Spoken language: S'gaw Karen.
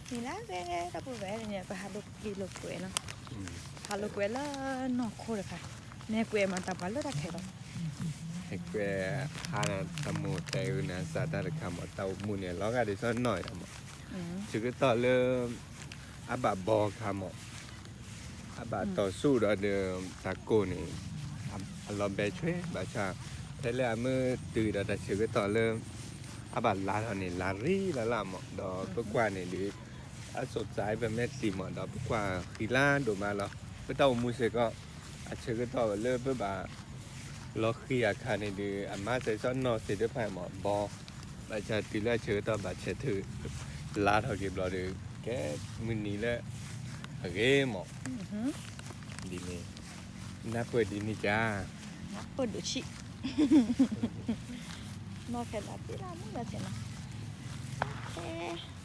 မ့ၢ်လၢကဲ တၢ်ပူၤဝဲန့ၣ် ပဟးလိာ်က့ၤလိာ်ကွဲးနီၤ, ဟးလိာ်ကွဲးလၢနီၢ်ခိတခါ, နဲကွဲးမၤတၢ်ပှၤလၢတၢ်ခဲလီၤ, ဟဲကွဲး ဟါနၤတၢ်မိၣ်တဲဂုာ်နၤစးတၢ်တခါမး တၢ်အိၣ်မူန့ၣ် လီၤဂာ်ဒ်သိးနီၢ်ယၤမး, ဆၢကတီၢ်လၢ အဘၣ်ဘီခါမး အဘၣ်တီၢ်ဆူၣ်ဒီးဒီး တၢ်ကိၢ်န့ၣ် အလီၤဘဲဆွဲ ဘၣ်ဆၣ် ဖဲလၢအမ့ၢ်တုၤဒီးတၢ်ဆၢကတီၢ်လၢ အဘၣ်လါထီၣ်န့ၣ် လါရံလၢ်လၢ်မး ဒီးပကွၢ်န့ၣ်ဒုး အစိၣ်စၢ်ပမဲာ်တံၤမး ဒီးပကွၢ်ဃံလၤဒိၣ်မးလီၤ. ပတၢ်အိၣ်မူစ့ၢ်ကီး အဆၢကတီၢ်လၢပဘၣ် လီၤဃံၤအခါန့ၣ်ဒုး အမါစဲးစီနီၢ်စ့းတဖၣ်မး ဘီ ဘၣ်ဆၣ်တုၤလၢအဆၢကတီၢ်ဘၣ်ဆဲးထုး လါထီၣ်က့ၤဘျီဒီး ကဲမုၢ်နံၤလၢ အဂ့ၤမး ဒ်န့ၣ် နၢ်ပၢၢ်ဒ်န့ၣ်ကါ နၢ်ပၢၢ်ဒိၣ်ဆံး နီၢ်ခဲလၢာ်သ့လၢမုၢ်လီၤဆဲးနီၤ ခဲ